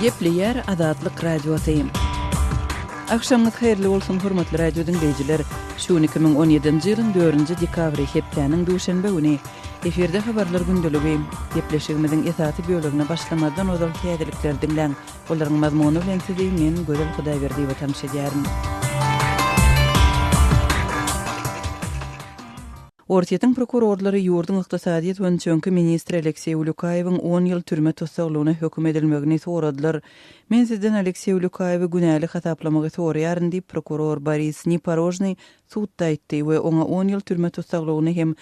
Gepleýär Azatlyk Radiosy. Agşamyňyz haýyrly bolsun, hormatly radio diňleýjiler! Şu gün 2017-nji ýylyň dördünji dekabry, hepdäniň duşenbe güni. Efirde habarlar gündeligi. Gepleşigimiziň esasy bölegine başlamazdan ozal täzelikleri diňläň. Olaryň mazmuny bilen sizi men, Gözel Hudaýberdiýewa tanyş edýärin. Orsýetiň prokurorlary ýurduň ykdysadyýet boýunça öňki ministri Alekseý Ulýukaýewiň on ýyl türme tussaglygyna höküm edilmegini soradylar. Men sizden Alekseý Ulýukaýewi günäli hasaplamagy soraýaryn diýip, prokuror Boris Neporožnyý sudda aýtdy we oňa on ýyl türme tussaglygyny hem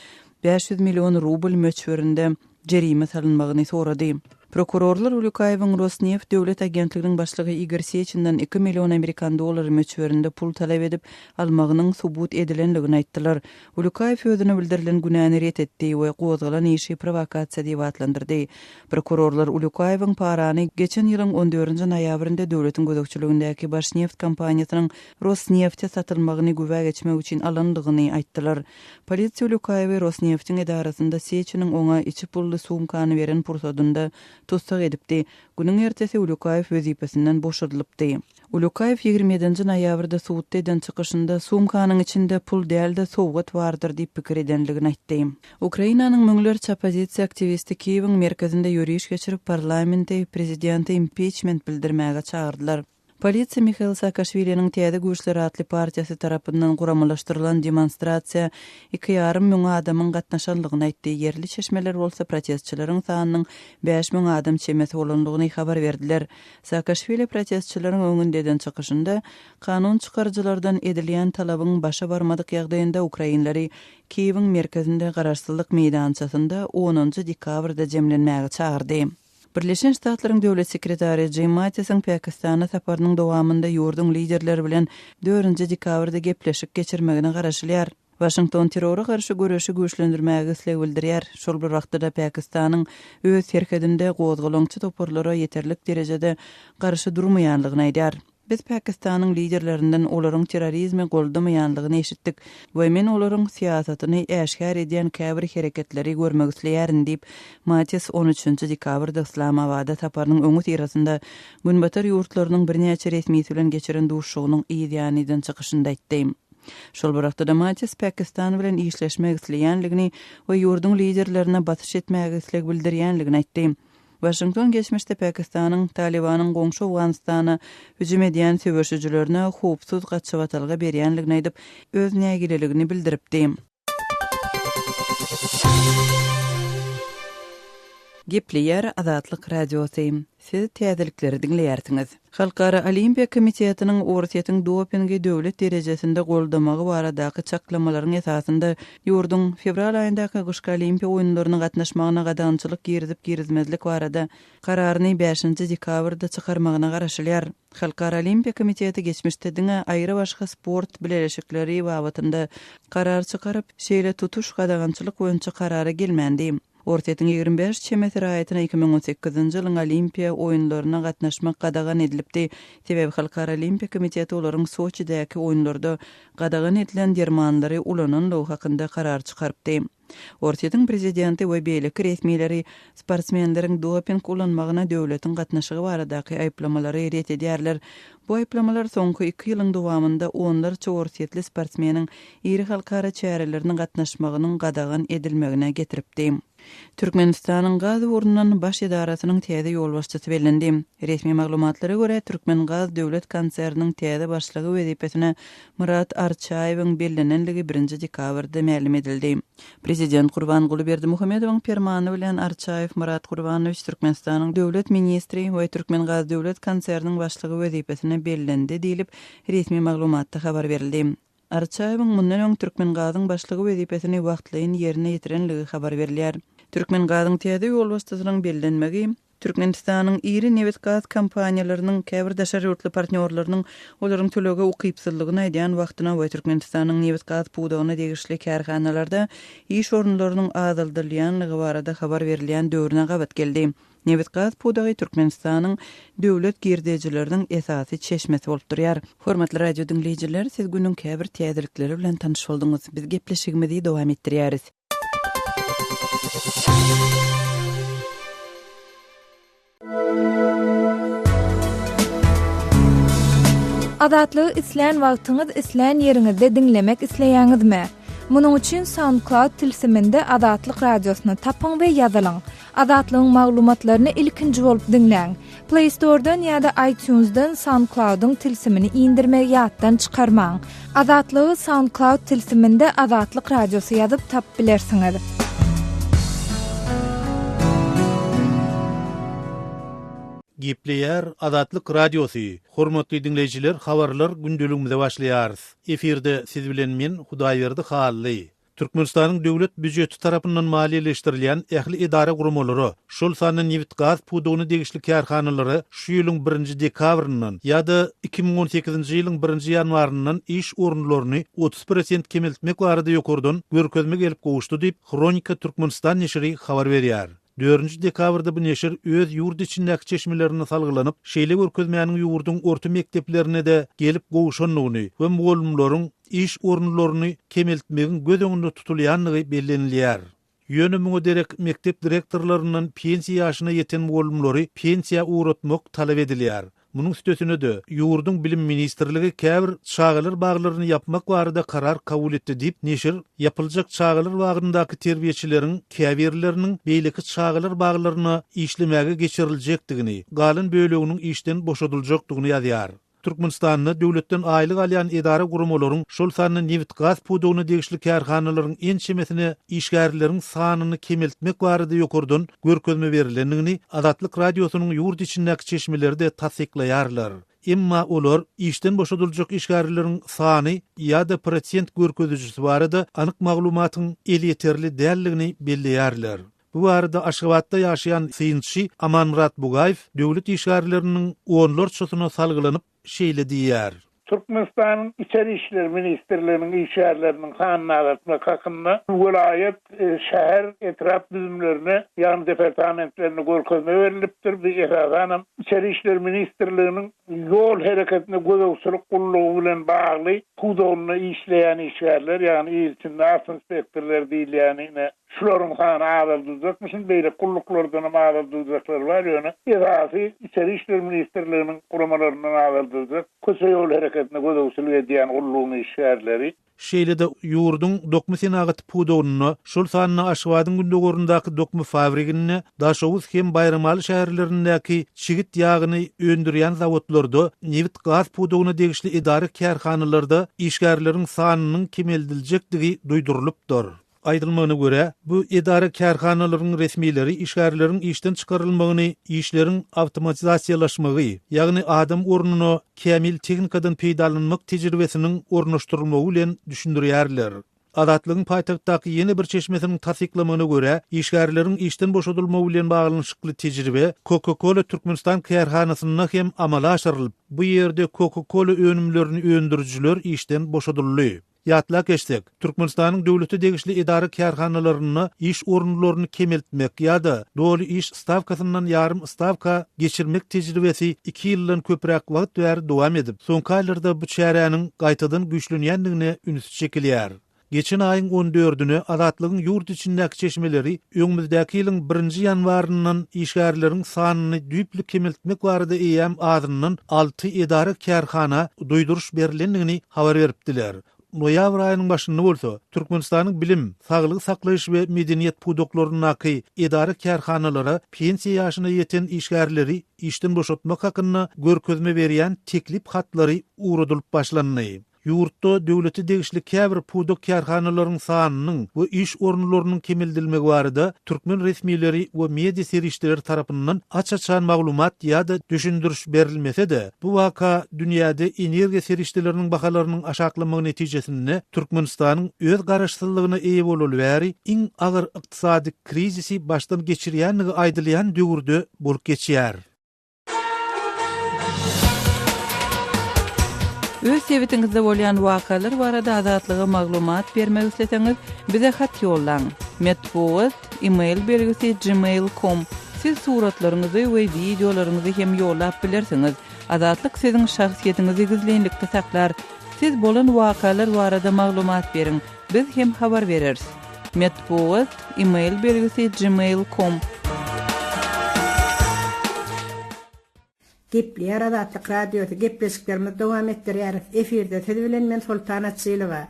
500 million rubl möçberinde jerime salynmagyny sorady. Prokurorlar Ulýukaýewiň Rosneft döwlet agentliginiň başlygy Igor Seçinden iki million amerikan dollary möçberinde pul talap edip almagynyň subut edilendigini aýtdylar. Ulýukaýew özüne bildirilen günäni ret etdi we gozgalan işi prowokasiýa diýip atlandyrdy. Prokurorlar Ulýukaýewiň parany geçen ýylyň on dördünji noýabrynda döwletiň gözegçiligindäki Başneft kompaniýasynyň Rosnefte satylmagyny güwä geçmek üçin alandygyny aýtdylar. Polisiýa Ulýukaýewi Rosneftiň edarasynda Seçiniň oňa içi pully sumkany beren pursadynda tussag edipdi. Günüň ertesi Ulýukaýew wezipesinden boşadylypdy. Ulýukaýew 27-nji noýabrda sudda eden çykyşynda sumkanyň içinde pul däl-de, sowgat bardyr diýip pikir edendigini aýtdy. Ukrainanyň müňlerçe oppozisiýa aktiwisti Kiýewiň merkezinde ýöriş geçirip, parlamenti prezidente impiçment bildirmäge çagyrdylar. Polisiýa Mihail Saakaşwiliniň Täze güýçler atly partiýasy tarapyndan guramalaşdyrylan demonstrasiýa iki ýarym müň adamyň gatnaşandygyny aýtdy, ýerli çeşmeler bolsa protestçileriň sanynyň 5000 adam çemesi bolandygyny habar berdiler. Saakaşwili protestçileriň öňünde eden çykyşynda, kanun çykaryjylardan edilýän talabyň başa barmadyk ýagdaýynda ukrainleri Kiýewiň merkezinde Garaşsyzlyk meýdançasynda onunjy dekabrda jemlenmäge çagyrdy. Birleşen Ştatlaryň Döwlet sekretary Jim Mattisiň Pakistana saparynyň dowamynda ýurduň liderleri bilen dördünji dekabrda gepleşik geçirmegine garaşylýar. Waşington terrora garşy göreşi güýçlendirmäge isleg bildirýär. Şol bir wagtda-da Pakistanyň öz serhedinde gozgalaňçy toparlara ýeterlik derejede garşy durmaýanlygyny aýdýar. Biz Pakistanyň liderlerinden olaryň terrorizmi goldamaýanlygyny eşitdik we men olaryň syýasatyny äşgär edýän käbir hereketleri görmek isleýärin diýip, Mattis on üçünji dekabrda Yslamabada saparynyň öňüsyrasynda Günbatar ýurtlarynyň birnäçe resmisi bilen geçiren duşuşygynyň yz ýany eden çykyşynda aýtdy. Şol bir wagtda-da Mattis Pakistan bilen işleşmek isleýänligini we ýurduň liderlerine basyş etmäge isleg bildirýänligini aýtdy. Waşington geçmişde Pakistanyň Talybanyň goňşy Owganystana hüjüm edýän söweşijilerine howpsuz gaçybatalga berýänligini aýdyp, öz nägileligini bildiripdi. Gepleýär Azatlyk Radiosy. Siz täzelikleri diňleýärsiňiz. Halkara Olimpiýa komitetiniň Orsýetiň dopingi döwlet derejesinde goldamagy baradaky çaklamalaryň esasynda ýurduň fewral aýyndaky gyşky Olimpiýa oýunlaryna gatnaşmagyna gadagançylyk girizip-girizmezlik barada kararyny bäşinji dekabrda çykarmagyna garaşylýar. Halkara Olimpiýa komiteti geçmişde diňe aýry-başga sport bileleşikleri babatynda karar çykaryp, şeýle tutuş gadagançylyk boýunça karara gelmändi. Orsýetiň 25 çemesi raýatyna 2018-nji ýylyň Olimpiýa oýunlaryna gatnaşmak gadagan edilipdi. Sebäbi Halkara Olimpiýa komiteti olaryň Soçidäki oýunlarda gadagan edilen dermanlary ulananlygy hakynda karar çykarypdy. Orsýetiň prezidenti we beýleki resmileri sportsmenleriň doping ulanmagyna döwletiň gatnaşygy baradaky aýyplamalary ret edýärler. Bu aýyplamalar soňky iki ýylyň dowamynda onlarça orsýetli sportsmeniň iri halkara çärelerine gatnaşmagynyň gadagan edilmegine getiripdi. Türkmenistanyň gaz ugrundan baş edarasynyň täze ýolbaşçysy bellendi. Resmi maglumatlara görä, Türkmengaz döwlet konserniniň täze başlygy wezipesine Myrat Arçaýewiň bellenenligi birinji dekabrda mälim edildi. Prezident Gurbanguly Berdimuhamedowyň permany bilen Arçaýew Myrat Gurbanowiç Türkmenistanyň döwlet ministri we Türkmengaz döwlet konserniniň başlygy wezipesine bellendi diýlip, resmi maglumatda habar berildi. Arçaýewiň mundan öň Türkmengazyň başlygy wezipesini wagtlaýyn ýerine ýetirenligi habar berilýär. Türkmengazyň täze ýolbaşçysynyň bellenmegi Türkmenistanyň iri nebit-gaz kompaniýalarynyň käbir daşary ýurtly partnýorlarynyň olaryň tölege ukypsyzlygyny aýdýan wagtyna we Türkmenistanyň nebit-gaz pudagyna degişli kärhanalarda iş orunlarynyň azaldylýanlygy barada habar berilýän döwrüne gabat geldi. Nebit-gaz pudagy Türkmenistanyň döwlet girdejileriniň esasy çeşmesi bolup durýar. Hormatly radio diňleýjiler, siz günüň käbir täzelikleri bilen tanyş bolduňyz. Biz gepleşigimizi dowam etdirýäris. Azatlygy islän wagtyňyz, islän ýeriňizde diňlemek isleýäňizmi? Munuň üçin SoundCloud tilsiminde Azatlyk Radiosyny tapyň we ýazylyň. Azatlygyň maglumatlaryny ilkinji bolup diňläň. Play Store-dan ýa-da iTunes-dan SoundCloud-yň tilsimini indirmegi ýatdan çykarmaň. Azatlygy SoundCloud tilsiminde Azatlyk Radiosy ýazyp tapyp bilersiňiz. Gepleýär Azatlyk Radiosy, Hormatly diňleýjiler habarlar gündeligimize başlaýarys. Efirde siz bilen men Hudaýberdi Hally. Türkmenistanyň döwlet býujeti tarapyndan maliýeleşdirilýän ähli edara-guramalara, şol sanda nebit-gaz pudagyna degişli kärhanalara şu ýylyň birinji dekabryndan ýa-da 2018-nji ýylyň birinji ýanwaryndan iş orunlaryny 30 prosent kemeltmek barada ýokardan görkezme gelip gowuşdy diýip, Hronika Türkmenistan neşiri habar berýär. Dördünji dekabrda bu neşir öz ýurt içindäki çeşmelerine salgylanyp, şeýle görkezmäniň ýurduň orta mekdeplerine-de gelip gowşandygyny we mugallymlaryň iş orunlaryny kemeltmegiň göz öňünde tutulýandygy bellenilýär. Ýöne muňa derek mekdep direktorlaryndan pensiýa ýaşyna ýeten mugallymlary pensiýa ugratmak talap edilýär. Munuň üstesine-de, ýurduň Bilim ministrligi käbir çagalar baglaryny ýapmak barada karar kabul etdi diýip, neşir ýapyljak çagalar bagyndaky terbiýeçileriň käbirleriniň beýleki çagalar baglaryna işlemäge geçiriljekdigini, galan böleginiň işden boşadyljakdygyny ýazýar. Türkmenistanda döwletden aýlyk alýan edara-guramalaryň, şol sanda nebit-gaz pudagyna degişli kärhanalaryň ençemesine işgärleriň sanyny kemeltmek barada ýokardan görkezme berlendigini Azatlyk Radiosynyň ýurt içindäki çeşmeleri-de tassyklaýarlar. Emma olar işden boşadyljak işgärleriň sany ýa-da prosent görkezijisi barada anyk maglumatyň elýeterli däldigini belleýärler. Bu barada Aşgabatda ýaşaýan synçy Amanmyrat Bugaýew döwlet işgärleriniň onlarçasyna salgylanyp, şeýle diýýär. Türkmenistanyň Içeri işler ministrliginiň işgärleriniň sanyny azaltmak hakynda welaýat, şäher, etrap düzümlerine, ýagny departamentlerine görkezme berlipdir. Bu esasanam Içeri işler ministrliginiň ýol hereketine gözegçilik gullugy bilen bagly pudagynda işleýän işgärler, ýagny il içinde awtoinspektorlar diýilýäni ine Şularyň sany azaldyljakmyşyn, beýleki gulluklardanam azaldyljaklar bar, ýöne esasy Içeri işler ministrliginiň guramalaryndan azaldyljak, köçe-ýol hereketine gözegçilik edýän gullugyň işgärleri. Şeýle-de ýurduň dokma senagaty pudagynda, şol sanda Aşgabadyň gündogaryndaky dokma fabriginde, Daşoguz hem Baýramaly şäherlerindäki çigit ýagyny öndürýän zawodlarda, nebit-gaz pudagyna degişli edara-kärhanalarda işgärleriň sanynyň kemeldiljekdigi duýdurylypdyr. Aýdylmagyna görä, bu edara-kärhanalaryň resmileri işgärleriň işden çykarylmagyny işleriň awtomatizasiýalaşmagy, ýagny adam ornuna kämil tehnikadan peýdalanmak tejribesiniň ornaşdyrylmagy bilen düşündirýärler. Azatlygyň paýtagtdaky ýene bir çeşmesiniň tassyklamagyna görä, işgärleriň işden boşadylmagy bilen baglanyşykly tejribe Coca-Cola Türkmenistan kärhanasynda hem amala aşyrylyp, bu ýerde Coca-Cola önümlerini öndürijiler işden boşadyldy. Ýatlap geçsek, Türkmenistanyň döwlete degişli edara-kärhanalarynda iş orunlaryny kemeltmek ýa-da doly iş stawkasyndan ýarym stawka geçirmek tejribesi iki ýyldan köpräk wagt bäri dowam edip, soňky aýlarda bu çäräniň gaýtadan güýçlenýändigine üns çekilýär. Geçen aýyň on dördüne Azatlygyň ýurt içindäki çeşmeleri öňümizdäki ýylyň birinji ýanwaryndan işgärleriň sanyny düýpli kemeltmek barada eýýäm azyndan alty edara-kärhana duýduryş berlendigini habar beripdiler. Noýabr aýynyň başynda bolsa, Türkmenistanyň bilim, saglygy saklaýyş we medeniýet pudaklaryndaky edara-kärhanalara pensiýa ýaşyna ýeten işgärleri işden boşatmak hakynda görkezme berýän teklip hatlary ugradylyp başlandy. Ýurtda döwlete degişli käbir pudak kärhanalaryň sanynyň we iş orunlarynyň kemeldilmegi barada türkmen resmileri we media serişdeleri tarapyndan aç-açan maglumat ýa-da düşündiriş berilmese-de, bu waka dünýäde energiýa serişdeleriniň bahalarynyň aşaklamagy netijesinde Türkmenistanyň öz garaşsyzlygyna eýe bolaly bäri iň agyr ykdysady krizisi başdan geçirýändigi aýdylýan döwürde bolup geçýär. Öz sebitiňizde bolýan wakalar barada Azatlyga maglumat bermek isleseňiz, bize hat ýollaň. Metbugat, e-mail belgisi gmail com. Siz suratlaryňyzy we wideolaryňyzy hem ýollap bilersiňiz. Azatlyk siziň şahsyýetiňizi gizlinlikde saklar. Siz bolan wakalar barada maglumat beriň, biz hem habar bereris. Metbugat, e-mail belgisi gmail com. Gepleýär Azatlyk Radiosy, gepleşiklerimizi dowam etdirýäris. Efirde siz bilen men Soltan Açylowa.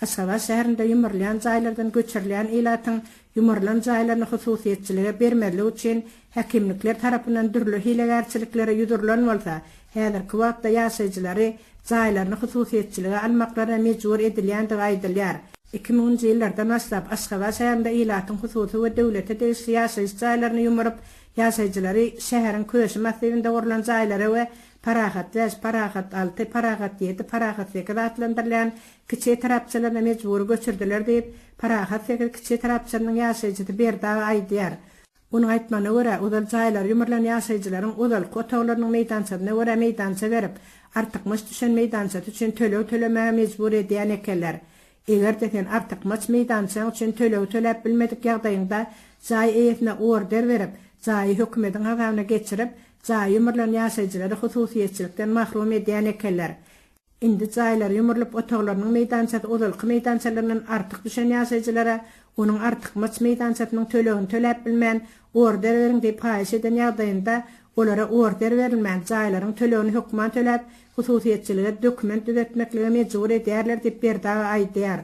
Aşgabat şäherinde ýumrulýan jaýlardan göçürilýän ilatyň ýumrulan jaýlaryny hususyýetçilige bermezlik üçin häkimlikler tarapyndan dürli hilegärçiliklere ýüz urlan bolsa, häzirki wagtda ýaşaýjylary jaýlaryny hususyýetçilige almaklaryna mejbur edilýändigi aýdylýar. Iki müňünji ýyllardan başlap Aşgabat şäherinde ilatyň hususy we döwlete degişli ýaşaýyş jaýlaryny ýumuryp, Ýaşaýjylary şäheriň Köşi massiwinde gurlan jaýlara we Parahat bäş, Parahat alty, Parahat ýedi, Parahat sekiz atlandyrylýan kiçi etrapçalaryna mejbury göçürdiler diýip, Parahat sekiz kiçi etrapçasynyň ýaşaýjysy Berdi aga aýdýar. Onuň aýtmagyna görä, ozal jaýlary ýumrulan ýaşaýjylaryň ozalky otaglarynyň meýdançasyna görä meýdança berip, artykmaç düşen meýdançasy üçin töleg tölemäge mejbur edýän ekenler. Eger-de sen artykmaç meýdançaň üçin tölegi töläp bilmedik ýagdaýyňda jaý eýesine order berip, jaýy hökümediň hasabyna geçirip, jaýy ýumrulan ýaşaýjylary hususyýetçilikden mahrum edýän ekenler. Indi jaýlary ýumrulyp otaglarynyň meýdançasy ozalky meýdançalaryndan artyk düşen ýaşaýjylara onuň artykmaç meýdançasynyň tölegini töläp bilmän, order beriň diýip haýyş eden ýagdaýynda olara order berilmän, jaýlaryň tölegini hökman töläp, hususyýetçilige dokument düzetmeklige mejbur edýärler diýip Berdi aga aýdýar.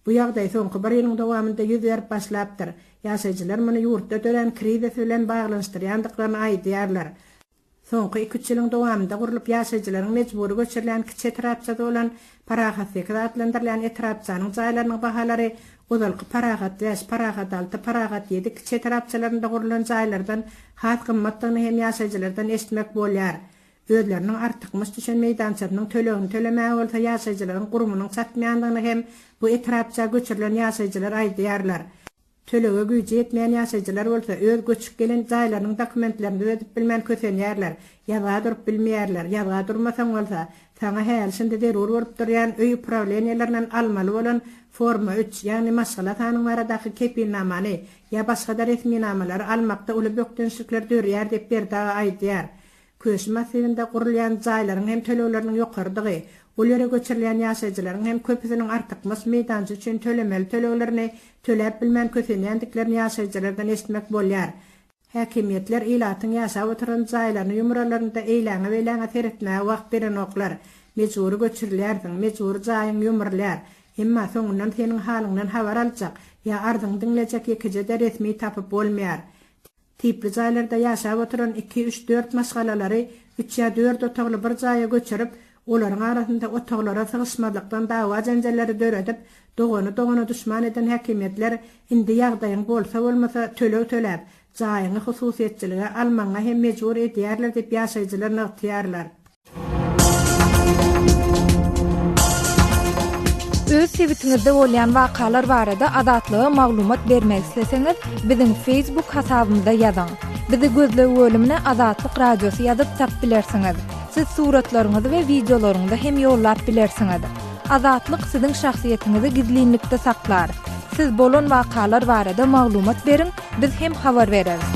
Bu ýagdaý soňky bir ýylyň dowamynda ýüz berip başlapdyr. Ýaşaýjylar muny ýurtda dörän krizis bilen baglanyşdyrýandyklaryny aýdýarlar. Soňky iki-üç ýylyň dowamynda gurlup ýaşaýjylaryň mejbury göçürilýän kiçi etrapçasy bolan Parahat sekiz atlandyrylýan etrapçanyň jaýlarynyň bahalary ozalky Parahat bäş, Parahat alty, Parahat ýedi kiçi etrapçalarynda gurlan jaýlardan has gymmatdygyny hem ýaşaýjylardan eşitmek bolýar. Özleriniň artykmaç düşen meýdançasynyň tölegini tölemäge bolsa ýaşaýjylaryň gurbunyň çatmaýandygyny hem bu etrapça göçürilen ýaşaýjylar aýdýarlar. Tölege güýji ýetmeýän ýaşaýjylar bolsa öz göçüp gelen jaýlarynyň dokumentlerini düzedip bilmän kösenýärler, ýazga durup bilmeýärler, ýazga durmasaň bolsa, saňa häli-şindi zerur bolup durýan öý uprawleniýelerinden almaly bolan Forma üç, ýagny maşgala sanyň baradaky kepilnamany ýa başga-da resminamalary almakda uly bökdençlikler dörýär diýip Berdi aga aýdýar. Köşi massiwinde gurulýan jaýlaryň hem tölegleriniň ýokarydygy, ol ýere göçürilýän ýaşaýjylaryň hem köpüsiniň artykmaç meýdança üçin tölemeli töleglerini töläp bilmän kösenýändiklerini ýaşaýjylardan eşitmek bolýar. Häkimiýetler ilatyň ýaşap oturan jaýlaryny ýumralarynda eýläňe-beýläňe seretmäge wagt berenoklar. Mejbury göçürilýärsiň, mejbury jaýyň ýumrulýar. Emma soňundan seniň halyňdan habar aljak ýa arzyňy diňlejek ýekeje-de resmi tapyp bolmaýar. Tipli jaýlarda ýaşap oturan iki, üç, dört maşgalalary üç ýa dört otagly bir jaýa göçürip, olaryň arasynda otaglara sygyşmazlykdan dawa-jenjelleri döredip, dogany dogana duşman eden häkimiýetler indi ýagdaýyň bolsa-bolmasa töleg töläp, jaýyňy hususyýetçilige almagyňa hem mejbur edýärler diýip ýaşaýjylar nygtaýarlar. Öz sebitiňizde bolýan wakalar barada Azatlyga maglumat bermek isleseňiz, biziň Facebook hasabymyza ýazyň. Bizi gözleg bölümine Azatlyk Radiosy ýazyp tap bilersiňiz. Siz suratlaryňyzy we wideolaryňyzy hem ýollap bilersiňiz. Azatlyk siziň şahsyýetiňizi gizlinlikde saklar. Siz bolan wakalar barada maglumat beriň, Biz hem habar bereris.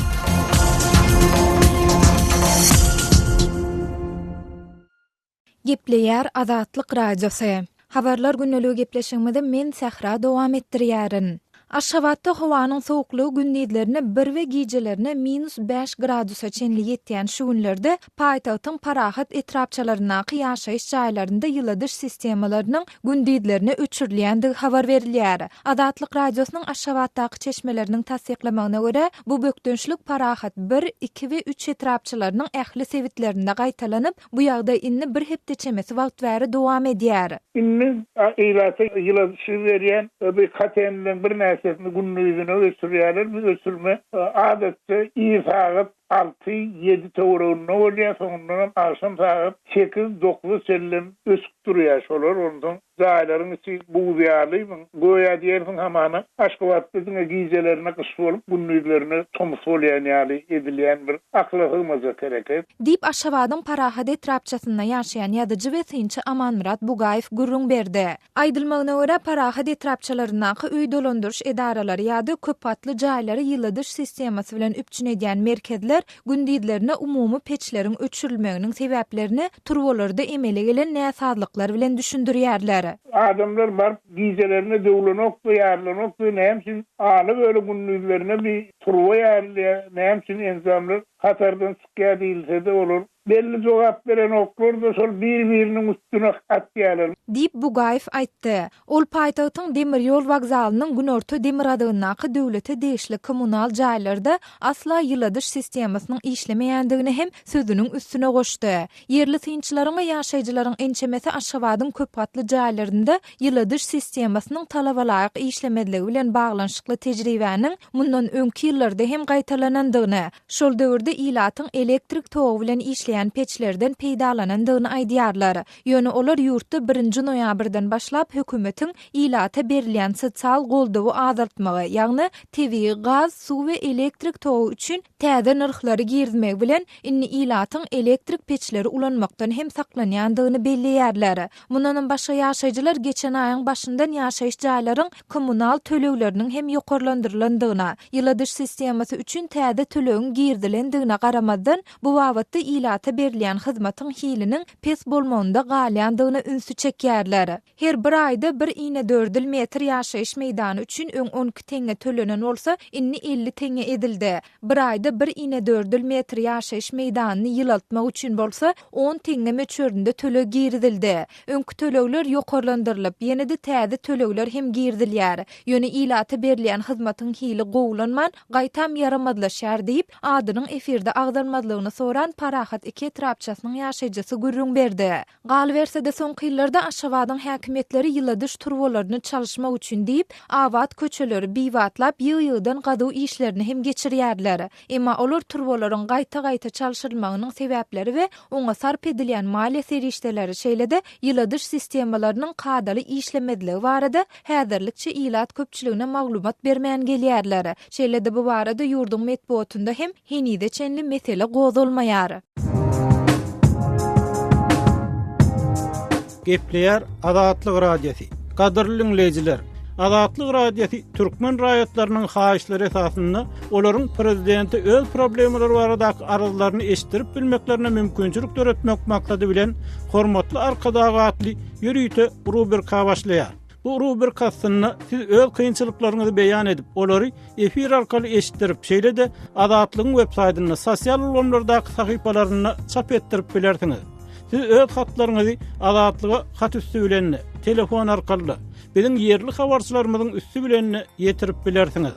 Gepleýär Azatlyk Radiosy. Habarlar gündeligi gepleşigimizi men Sähra dowam etdirýärin. Aşgabatda howanyň sowuklygy gündizlerine bir we gijelerine minus bäş gradusa çenli ýetýän şu günlerde paýtagtyň Parahat etrapçalaryndaky ýaşaýyş jaýlarynda ýyladyş sistemalarynyň gündizlerine öçürilýändigi habar berilýär. Azatlyk Radiosynyň Aşgabatdaky çeşmeleriniň tassyklamagyna görä, bu bökdençlik Parahat bir, iki we üç etrapçalarynyň ähli sebitlerinde gaýtalanyp, bu ýagdaý indi bir hepde çemesi wagt bäri dowam edýär. Indi ilata ýyladyşy berýän bu kotelnileriň birnäçesini gündizine öçürýärler. Bu öçürme adatça ir sagat alty, ýedi töwereginde bolýar, soňundanam agşam sagat sekiz, dokuza çenlem öçüp durýar şolar. Onsoň Jaýlaryň içi buz ýaly, göýä diýersiň hamana Aşgabatda diňe gijelerine gyş bolup, gündizlerine tomus bolýan ýaly edilýän bir akyla sygmajak hereket. Diýip, Aşgabadyň Parahat etrapçasynda ýaşaýan ýazyjy we synçy Amanmyrat Bugaýew gürrüň berdi. Aýdylmagyna görä, Parahat etrapçalaryndaky öý dolandyryş edaralary ýa-da köpgatly jaýlary ýyladyş sistemasy bilen üpjün edýän merkezler gündizlerine umumy peçleriň öçürilmeginiň sebäplerini turbalarda emele gelen näsazlyklar bilen düşündirýärler. Adamlar baryp gijelerine döwlenokdy, ýarylanokdy, näme üçin ala-böle gündizlerine bir turba ýarylýar, näme üçin enjamlar hatardan çykýar diýilse-de olar. Belli jogap berenoklar-da şol bir-biriniň üstüne atýarlar. Diýip, Bugaýew aýtdy. Ol paýtagtyň demir ýol wokzalynyň günorta-demirgazygyndaky döwlete degişli kommunal jaýlarda asla ýyladyş sistemasynyň işlemeýändigini hem sözüniň üstüne goşdy. Ýerli synçylaryň we ýaşaýjylaryň ençemesi Aşgabadyň köpgatly jaýlarynda ýyladyş sistemasynyň talabalaýyk işlemezligi bilen baglanyşykly tejribäniň mundan öňki ýyllarda hem gaýtalanandygyny, şol döwürde ilatyň elektrik togy bilen işleýän peçlerden peýdalanandygyny aýdýarlar. Ýöne olar ýurtda birinji noýabrdan başlap hökümetiň ilata berilýän sosial goldawy azaltmagy, ýagny tebigy gaz, suw we elektrik togy üçin täze nyrhlary girizmegi bilen, indi ilatyň elektrik peçleri ulanmakdan hem saklanýandygyny belleýärler. Mundanam başga ýaşaýjylar geçen aýyň başyndan ýaşaýyş jaýlaryň kommunal tölegleriniň hem ýokarlandyrylandygyna, ýyladyş sistemasy üçin täze tölegiň girizilendigine garamazdan, bu babatda ilata berilýän hyzmatyň hiliniň pes bolmagynda galýandygyna ünsi çekýärler. Her bir aýda bir inedördül metr ýaşaýyş meýdany üçin öň 12 teňňe tölenen bolsa, indi 50 teňňe edildi. Bir aýda bir inedördül metr ýaşaýyş meýdanyny ýylaltmak üçin bolsa, on teňňe möçberinde töleg girizildi. Öňki tölegler ýokarlandyrylyp, ýene-de täze tölegler hem girizilýär. Ýöne ilata berilýän hyzmatyň hili gowulanman, gaýtam ýaramazlaşýar diýip, adynyň efirde agzalmazlygyny soran Parahat iki etrapçasynyň ýaşaýjysy gürrüň berdi. Galyberse-de, soňky ýyllarda Aşgabadyň häkimiýetleri ýyladyş turbalaryny çalyşmak üçin diýip, abat köçeleri bibatlap, ýygy-ýygydan gazuw işlerini hem geçirýärler. Emma olar turbalaryň gaýta-gaýta çalşyrylmagynyň sebäpleri we oňa sarp edilýän maliýe serişdeleri, şeýle-de ýyladyş sistemalarynyň kadaly işlemezligi barada häzirlikçe ilat köpçüligine maglumat bermän gelýärler. Şeýle-de bu barada ýurduň metbugatynda hem henize çenli mesele gozgalmaýar. Gepleýär Azatlyk Radiosy. Gadyrly diňleýjiler! Azatlyk Radiosy türkmen raýatlarynyň haýyşlary esasynda olaryň prezidente öz problemalary baradaky arzlaryny eşitdirip bilmeklerine mümkinçilik döretmek maksady bilen Hormatly Arkadag atly ýörite rubrika başlaýar. Bu rubrika astynda siz öz kynçylyklaryňyzy beýan edip, olary efir arkaly eşitdirip, şeýle-de Azatlygyň web saýtynda, sosial ulgamlardaky sahypalarynda çap etdirip bilersiňiz. Siz öz hatlaryňyzy Azatlyga hat üsti bilen-de, telefon arkaly-da, biziň ýerli habarçylarymyzyň üsti bilen-de ýetirip bilersiňiz.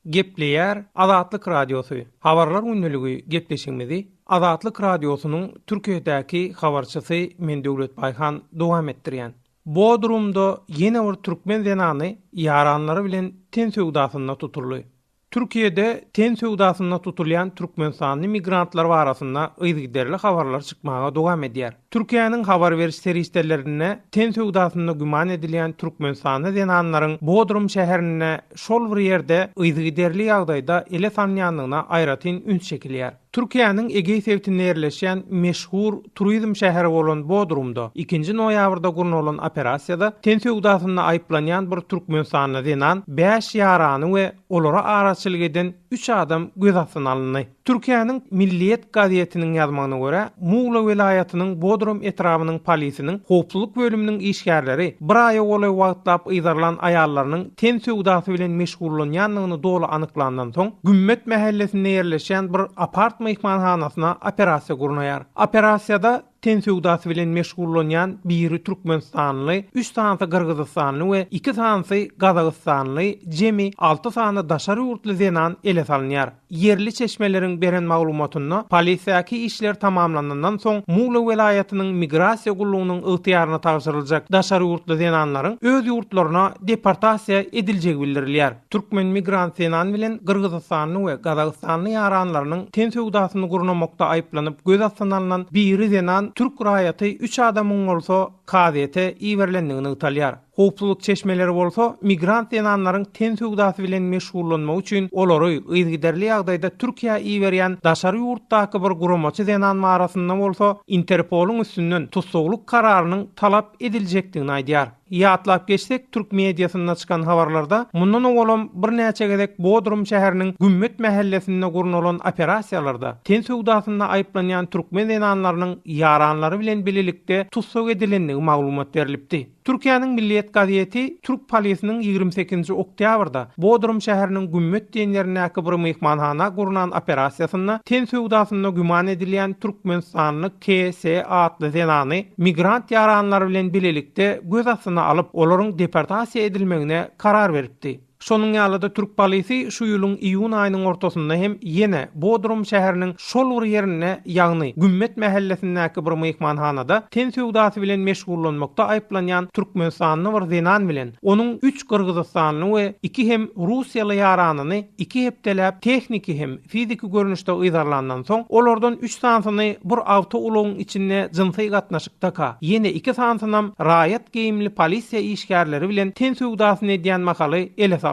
Gepleýär Azatlyk Radiosy, Habarlar gündeligi gepleşigimizi Azatlyk Radiosynyň Türkiýedäki habarçysy men Döwlet Baýhan dowam etdirýän. Bodrumda ýene bir türkmen zenany ýaranlary bilen ten söwdasynda tutuldy. Türkiýede ten söwdasynda tutulýan türkmenistanly migrantlar barasynda yzygiderli habarlar çykmaga dowam edýär. Türkiýäniň habar beriş serişdelerinde ten söwdasynda güman edilýän türkmenistanly zenanlaryň Bodrum şäherinde şol bir ýerde yzygiderli ýagdaýda ele salynýandygyna aýratyn üns çekilýär. Türkiýäniň Egeý sebitinde ýerleşýän meşhur turizm şäheri bolan Bodrumda ikinji noýabrda gurnalan operasiýada ten söwdasynda aýyplanýan bir türkmenistanly zenan, bäş ýarany we olara araçylyk eden üç adam göz astyna alyndy. Türkiýäniň Milliýet gazetiniň ýazmagyna görä, Mugla welaýatynyň Bodrum etrabynyň polisiniň howpsuzlyk bölüminiň işgärleri bir aýa golaý wagtlap yzarlan aýallarynyň ten söwdasy bilen meşgullanýandygyny doly anyklandan soň, Gümmet mähellesinde ýerleşýän bir apart myhmanhanasyna operasiýa gurnaýar. Operasiýada Ten söwdasy bilen meşgullanýan biri türkmenistanly, üç sanysy gyrgyzystanly we iki sanysy gazagystanly, jemi alty sany daşary ýurtly zenan ele salynýar. Ýerli çeşmeleriň beren maglumatynda, polisiýaky işler tamamlanandan soň Mugla welaýatynyň migrasiýa gullugynyň ygtyýaryna tabşyryljak daşary ýurtly zenanlaryň öz ýurtlaryna deportasiýa ediljegi bildirilýär. Türkmen migrant zenan bilen gyrgyzystanly we gazagystanly ýaranlarynyň ten söwdasyny gurnamakda aýyplanyp göz astyna alnan biri zenan türk raýaty üç adamyň bolsa kazyýete iberilendigi nygtalýar. Howpsuzlyk çeşmeleri bolsa migrant zenanlaryň ten söwdasy bilen meşgullanmagy üçin olary yzygiderli ýagdaýda Türkiýä iberýän daşary ýurtdaky bir guramaçy zenan barasynda bolsa Interpolyň üstünden tussaglyk kararynyň talap ediljekdigini aýdýar. Ýatlap geçsek, türk mediasynda çykan habarlarda mundan owalam birnäçe gezek Bodrum şäheriniň Gümmet mähellesinde gurnalan operasiýalarda ten söwdasynda aýyplanýan türkmen zenanlarynyň ýaranlary bilen bilelikde tussag edilendigi. edilendigi maglumat berlipdi. Türkiýäniň Milliýet gazeti türk polisiniň 28-nji oktýabrda Bodrum şäheriniň Gümmet diýen ýerindäki bir myhmanhana gurnan operasiýasynda ten söwdasynda güman edilýän türkmenistanly KS atly zenany migrant ýaranlary bilen bilelikde göz astyna alyp, olaryň deportasiýa edilmegine karar beripdi. Şonuň ýaly-da türk polisi şu ýylyň iýun aýynyň ortasynda hem ýene Bodrum şäheriniň şol bir ýerinde, ýagny Gümmet mähellesindäki bir myhmanhanada ten söwdasy bilen meşgullanmakda aýyplanýan türkmenistanly bir zenan bilen onuň üç gyrgyzystanly we iki hem russiýaly ýaranyny iki hepdeläp tehniki hem fiziki görnüşde yzarlandan soň, olardan üç sanysyny bir awtoulagyň içinde jynsy gatnaşykdaka, ýene iki sanysynam raýat geýimli polisiýa işgärleri bilen ten söwdasyny edýän mahaly ele salypdy.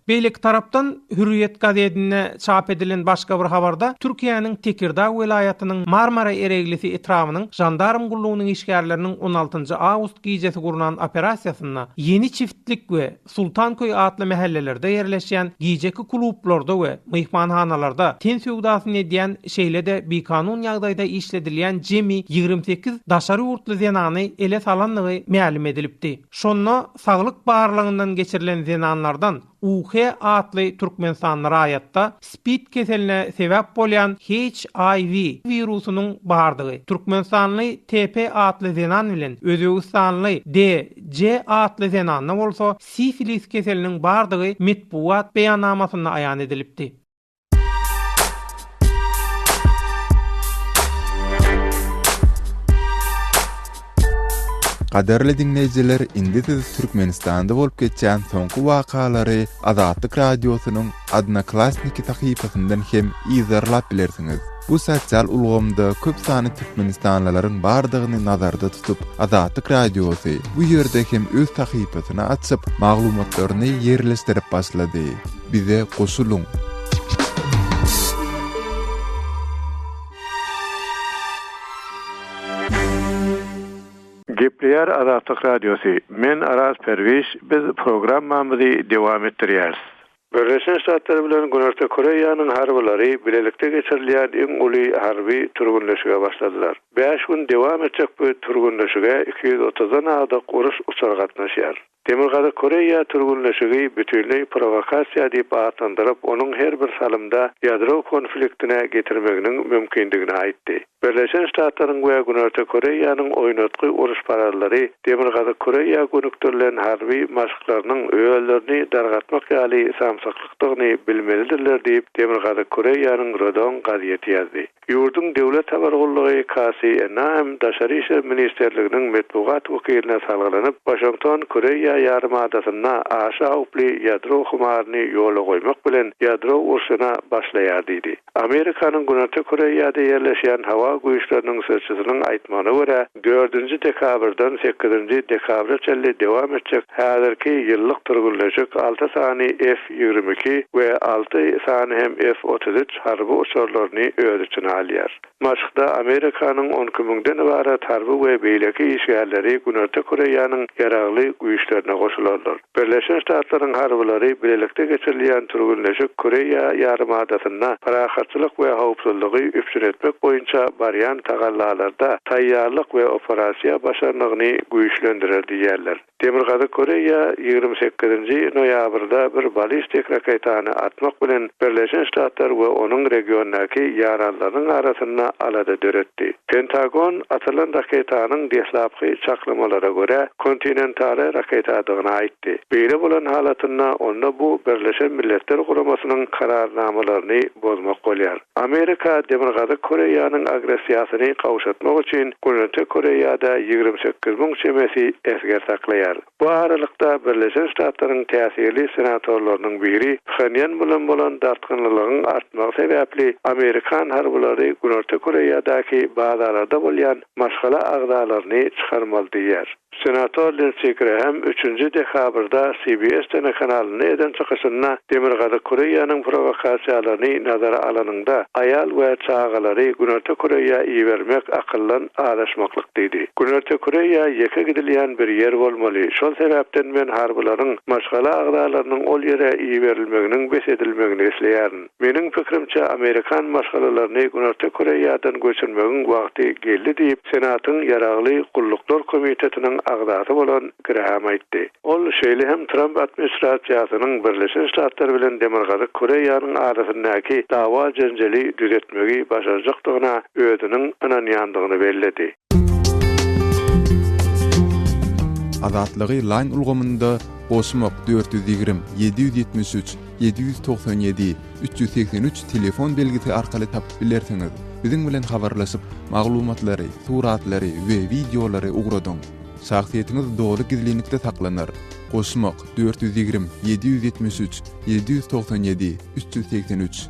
Beýleki tarapdan, Hürriýet gazedinde çap edilen başga bir habarda Türkiýäniň Tekirdag welaýatynyň Marmara Ereglisi etrabynyň žandarm gullugynyň işgärleriniň on altynjy awgust gijesi gurnan operasiýasynda Ýeni çiftlik we Sultanköý atly mähellelerde ýerleşýän gijeki klublarda we myhmanhanalarda ten söwdasyny edýän, şeýle-de bikanun ýagdaýda işledilýän jemi 28 daşary ýurtly zenany ele salandygy mälim edilipdi. Şonda saglyk barlagyndan geçirilen zenanlardan UH atly türkmenistanly raýatda spid keseline sebäp bolýan HIV wirusynyň bardygy, türkmenistanly TP atly zenan bilen özbegistanly DJ atly zenanda bolsa sifilis keseliniň bardygy metbugat beýannamasynda aýan edilipdi. Gadyrly diňleýjiler, indi siz Türkmenistanda bolup geçýän soňky wakalary Azatlyk Radiosynyň Odnoklassniki sahypasyndan hem yzarlap bilersiňiz. Bu sosial ulgamda köp sanly türkmenistanlylaryň bardygyny nazarda tutup, Azatlyk Radiosy bu ýerde hem öz sahypasyny açyp, maglumatlaryny ýerleşdirip başlady. Bize goşulyň! Gepleýär Azatlyk Radiosy, Men Araz Perwiş, biz programmamyzy dowam etdirýäris. Birleşen Ştatlar bilen Günorta Koreýanyň harbylary bilelikde geçirilýän iň uly harby türgenleşige başladylar. Bäş gün dowam etjek bu türgenleşige 230-dan agdyk uruş uçary gatnaşýar. Demirgazyk Koreýa türgenleşigi bütinleý prowokasiýa diýip atlandyryp, onuň her bir salymda ýadro konfliktine getirmeginiň mümkindigini aýtdy. Birleşen Ştatlaryň we Günorta Koreýanyň oýnatgy uruşparazlary Demirgazyk Koreýa gönükdirilen harby maşklarynyň özlerini dargatmak ýaly samsyklykdygyny bilmelidirler diýip, Demirgazyk Koreýanyň Rodong gazeti ýazdy. Ýurduň döwlet habar gullugy KCNA hem Daşary işler ministrliginiň metbugat wekiline salgylanyp, Waşington Koreýa ýarymadasynda aşa howply ýadro humaryny ýola goýmak bilen ýadro urşuna başlaýar diýdi. Amerikanyň Günorta Koreýada ýerleşýän howa güýçleriniň sözçüsiniň aýtmagyna görä, dördünji dekabrdan sekizinji dekabra çenli dowam etjek häzirki ýyllyk türgenleşik alty sany F 22 we alty sany hem F 33 harby uçarlaryny öz içine alýar. Maşkda Amerikanyň 12 müňden ybarat harby we beýleki işgärleri Günorta Koreýanyň ýaragly güýçlerine goşularlar. Birleşen Ştatlaryň harbylary bilelikde geçirilýän türgenleşik Koreýa ýarymadasynda parahatçylyk we howpsuzlygy üpjün etmek boýunça barýan tagallalarda taýýarlyk we operasiýa başarnygyny güýçlendirer diýýärler. Demirgazyk Koreýa 28-nji noýabrda bir ballistik raketany atmak bilen Birleşen Ştatlar we onuň regiondaky ýaranlarynyň arasynda alada döretdi. Pentagon atylan raketanyň deslapky çaklamalara görä, kontinentara raketadygyny aýtdy. Beýle bolan halatynda onda bu Birleşen Milletler Guramasynyň kararnamalaryny bozmak bolýar. Amerika Demirgazyk Koreýanyň agressiýasyny gowşatmak üçin Günorta Koreýada 28 000 çemesi esger saklaýar. Bu aralykda, Birleşen Ştatlaryň täsirli senatorlarynyň biri Phenýan bilen bolan dartgynlylygyň artmagy sebäpli amerikan harbylary Günorta Koreýadaky bazalarda bolýan maşgala agzalaryny çykarmaly diýýär. Senator Lindsi Graham üçünji dekabrda CBS telekanalynda eden çykyşynda Demirgazyk Koreýanyň prowokasiýalaryny nazara alanyňda, aýal we çagalary Günorta Koreýa ibermek akyldan azaşmaklyk diýdi. Günorta Koreýa ýeke gidilýän bir ýer bolmaly. Şol sebäpden men harbylaryň maşgala agzalarynyň ol ýere iberilmeginiň bes edilmegini isleýärin. Meniň pikirimçe, amerikan maşgalalaryny Günorta Koreýadan göçürmegiň wagty geldi diýip, Senatyň Ýaragly gulluklar komitetiniň agzasy bolan Graham aýtdy. Ol şeýle hem Tramp administrasiýasynyň Birleşen Ştatlar bilen Demirgazyk Koreýanyň arasyndaky dawa-jenjeli düzetmegi başarjakdygyna özüniň ynanýandygyny belledi. Azatlygy Line ulgamynda goşmak 420 773 797 383 telefon belgisi arkaly tapyp bilersiňiz. Biziň bilen habarlaşyp, maglumatlary, suratlary we wideolary ugradyň. Şahsyýetiňiz doly gizlinlikde saklanar. Goşmak 420 773 797 383.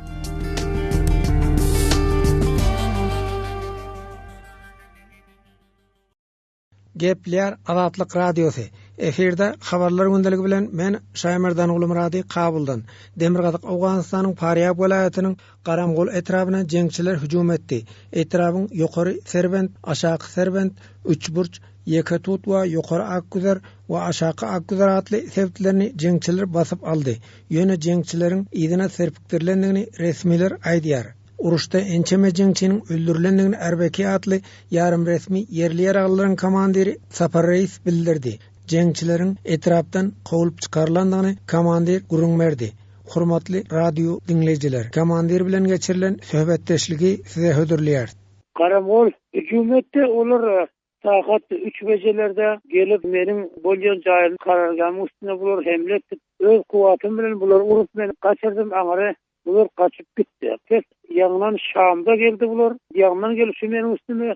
Gepleýär Azatlyk Radiosy. Efirde Habarlar gündeligi bilen men Şaýmerdan Gulumyrady Kabuldan. Demirgazyk Owganystanyň Farýab welaýatynyň Garamgol etrabyna jeňçiler hüjüm etdi. Etrabyň Ýokary Serbent, Aşaky Serbent, Üçburç, Ýeketut we Ýokary Akgüzer we Aşaky Akgüzer atly sebitlerini jeňçiler basyp aldy. Ýöne jeňçileriň yzyna serpikdirilendigini resmiler aýdýar. Uruşda ençeme jeňçiniň öldürilendigini RBK atly ýarym-resmi ýerli ýaraglylaryň komandiri Sapar Reis bildirdi. Jeňçileriň etrapdan kowlup çykarylandygyny komandir gürrüň berdi. Hormatly radio diňleýjiler, komandir bilen geçirilen söhbetdeşligi size hödürleýäris. Garamgol hüjüm etdi, olar Sagat üç bejelerde gelip meniň bolýan jaýym karargämiň üstüne bular hemle etdi. Öz kuwwatym bilen bulary urup men gaçyrdym aňyry bular gaçyp gitdi. Pes ýaňdan Şamda geldi bular. Ýaňdan gelip şu meniň üstüme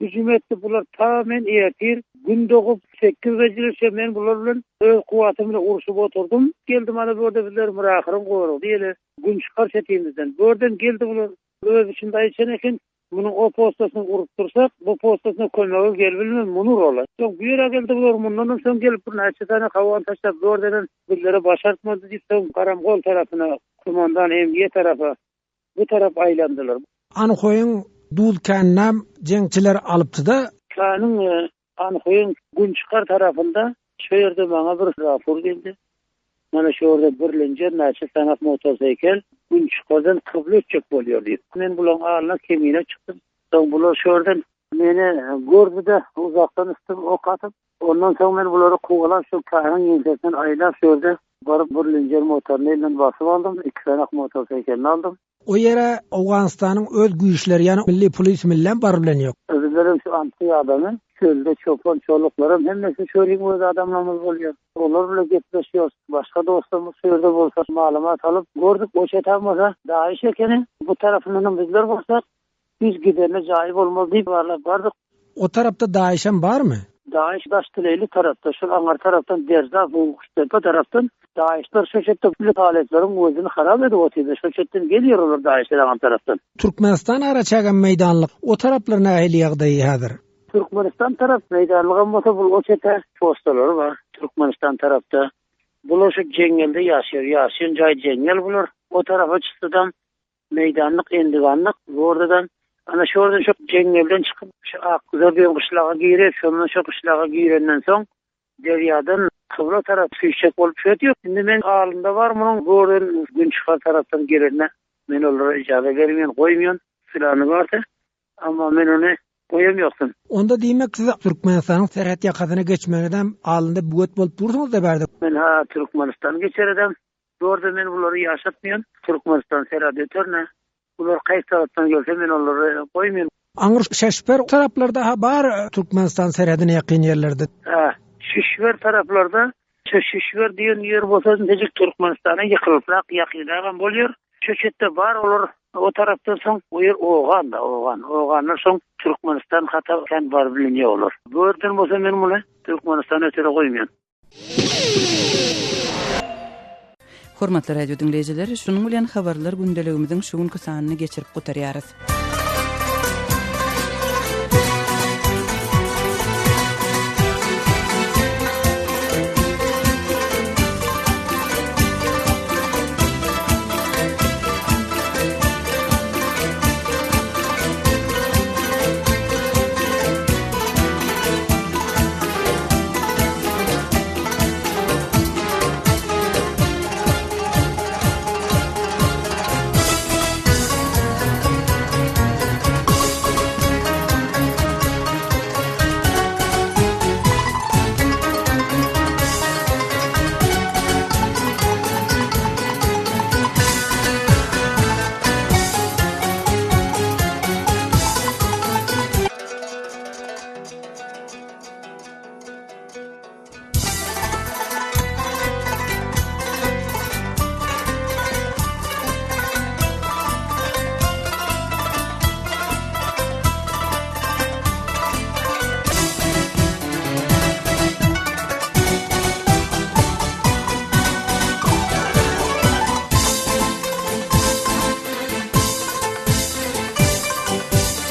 hüjüm etdi bular ta men ertir gün dogup sekiz bejelerçe men bular bilen öz kuwwatym bilen urşup oturdym. Geldi mana bu ýerde bizler Myrahyryň goragy diýeli gün çykar çetimizden. Bu ýerden geldi bular öz içinde aýyşan eken. Munuň o postasyny urup dursak, bu postasyna kömege gelibilmez, muny uraly. Soň bu ýere geldi bular, mundanam soň gelip bir näçe sany hawan taşlap, bu ýerdenem bizlere başartmady diýip, soň Garamgol tarapyna, Kumandan MG tarapa, bu tarap aýlandylar. Anhoýyň duz käninem jeňçiler alypdy-da. Käniň Anhoýyň günçykar tarapynda şo ýerde maňa bir rapor geldi. Mana şu ýerde birlenje näçe sanak motoseýkel günçykardan kybla ötjek bolýar diýip. Men bularyň alyna kemine çykdym. Soň bular şu ýerden meni gördü-de, uzakdan üstüme ok atyp, ondan soň men bulary kowalap şu käniň ýeňsesinden aýlap şu ýerde baryp birlenje motoryny elinden basyp aldym, iki sanak motoseýkelini aldym. O ýere Owganystanyň öz güýçleri, ýagny milli polis millem baryp bilen ýok. Özlerem şu anty adamy, çölde çopan çoluklaram hemmesi çölüň öz adamlarymyz bolýar. Olar bilen gepleşýäris. Başga dostlarymyz şu ýerde bolsa maglumat alyp gördük, o çetem bolsa DAIŞ ekeni, bu tarapyndanam bizler bolsak, hiç giderine jaýy bolmaz diýip barlap bardyk. O tarapda DAIŞem barmy? DAIŞ Daştileýli tarapda, şol aňar tarapdan Derzap, Guştepe tarapdan DAIŞler şo çetde uly talyplaryň özüni harap edip otyrdy. Şo çetden gelýär olar DAIŞler aňar tarapdan. Türkmenistan araçägem meýdanlyk. O taraplar nähili ýagdaýy häzir? Türkmenistan tarap meýdanlygam bolsa bul o çete postalary bar Türkmenistan tarapda. Bular şu jeňňelde ýaşaýar. Ýaşaýan jaý jeňňel bular. O tarapa çyksadam Meýdanlyk, endiganlyk bu ýerdenem ana şu ýerden şu jeňňelden çykyp, şu Akgüzer diýen gyşlaga girýär. Şondan şu gyşlaga girenden soň derýadan kybla tarap süýşjek bolup şöýdýär. Indi men alynda bar munuň bu ýerden günçykar tarapdan gelenine men olara ijaza bermeýän, goýmaýan. Pylany bardy. Amma men ony goýam ýokdum. Onda diýmek siz Türkmenistanyň serhet ýakasyna geçmeginedem alynda böwet bolup dursuňyzda bärde. Men ha Türkmenistan geçeredem. Bu ýerde men bulary ýaşatmaýan. Türkmenistan serhet öterne. Bular kaýsy tarapdan gelse men olary goýmaýan. Aňry Şeşper taraplarda ha bar Türkmenistan serhedine ýakyn ýerlerde. Hä, Şişber taraplarda Şu Şişber diýen ýer bolsa intäjik Türkmenistana ýykylyprak ýakynragam bolýar. Şu çetde bar olar o tarapdan soň o ýer Ogan-da, Ogan. Oganlar soň Türkmenistan hata kän baryp bilinýär olar. Bu ýerden bolsa men muny Türkmenistana ötüre goýmaýan. Hormatly radio diňleýjiler, şunuň bilen habarlar gündeligimiziň şu günki sanyny geçirip gutarýarys.